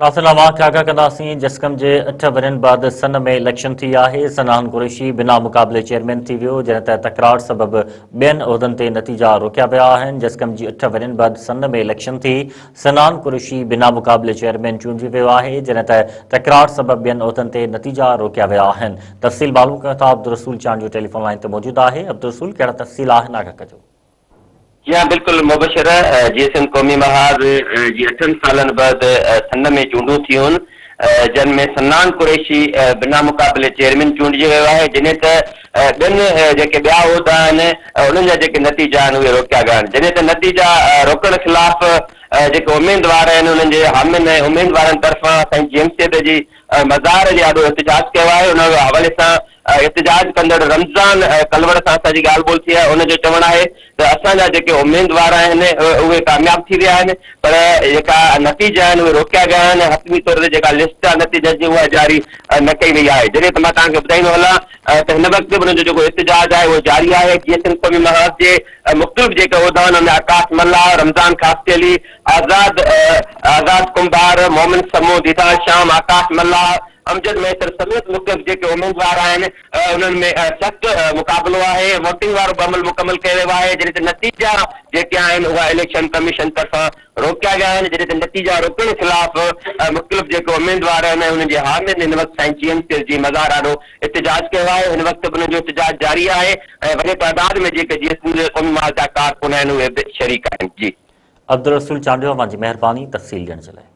ناصر اوهان کي آگاهه ڪنداسين جسقم جي اٺ ورهين بعد سن ۾ اليڪشن ٿي آهي، صنعان قريشي بنا مقابلي چيئرمين ٿي ويو، جڏهن ته تڪرار سبب ٻين عهدن تي نتيجا روڪيا ويا آهن، جسقم جي اٺ ورهين بعد سن ۾ اليڪشن ٿي، صنعان قريشي بنا مقابلي چيئرمين چونڊجي ويو آهي، جڏهن ته تڪرار سبب ٻين عهدن تي نتيجا روڪيا ويا آهن، تفصيل معلوم ڪيون ٿا عبدالرسول چانڊيو ٽيليفون لائين تي موجود آهي، عبدالرسول ڪهڙا تفصيل آهن آگاهه ڪجو. جي ها بلڪل مبشر جي سنڌ قومي محاذ جي اٺن سالن بعد سن ۾ چونڊون ٿيون جن ۾ صنعان قريشي بنا مقابلي چيئرمين چونڊجي ويو آهي جڏهن ته ٻين جيڪي ٻيا عهدا آهن انهن جا جيڪي نتيجا آهن اهي روڪيا ويا آهن جڏهن ته نتيجا روڪڻ خلاف جيڪي اميدوار آهن انهن جي حامين ۽ اميدوارن طرفان سائين جي ايم سيد جي مزار جي آڏو احتجاج ڪيو آهي ان حوالي سان احتجاج ڪندڙ رمضان ڪلوڙ سان اسان جي ڳالهه ٻولهه ٿي آهي ان جو چوڻ آهي ته اسان جا جيڪي اميدوار آهن اهي ڪامياب ٿي ويا آهن پر جيڪا نتيجا آهن اهي روڪيا ويا آهن حتمي طور تي جيڪا لسٽ آهي نتيجن جي اها جاري نه ڪئي وئي آهي جڏهن ته مان توهان کي ٻڌائيندو هلان ته هن وقت به انهن جو جيڪو احتجاج آهي اهو جاري آهي جيئن سنڌ قومي محاذ جي مختلف جيڪي عهدا آهن ان ۾ آڪاش ملاح رمضان خاصخيلي آزاد آزاد ڪنڀار مومن سمون ديدار شام آڪاش ملاح امجد مهيسر سميت مختلف جيڪي اميدوار آهن انهن ۾ سخت مقابلو آهي، ووٽنگ وارو به عمل مڪمل ڪيو ويو آهي جڏهن ته نتيجا جيڪي آهن اها اليڪشن ڪميشن طرفان روڪيا ويا آهن جڏهن ته نتيجا روڪڻ خلاف مختلف جيڪي اميدوار آهن ۽ انهن جي حامين هن وقت سائين جي ايم سيد جي مزار آڏو احتجاج ڪيو آهي هن وقت به انهن جو احتجاج جاري آهي ۽ وڏي تعداد ۾ جيڪي جي سنڌ قومي محاذ جا ڪارڪن آهن اهي به شريڪ آهن جي. عبدالرسول چانڊيو اوهان جي مهرباني تفصيل ڏيڻ جي لاء.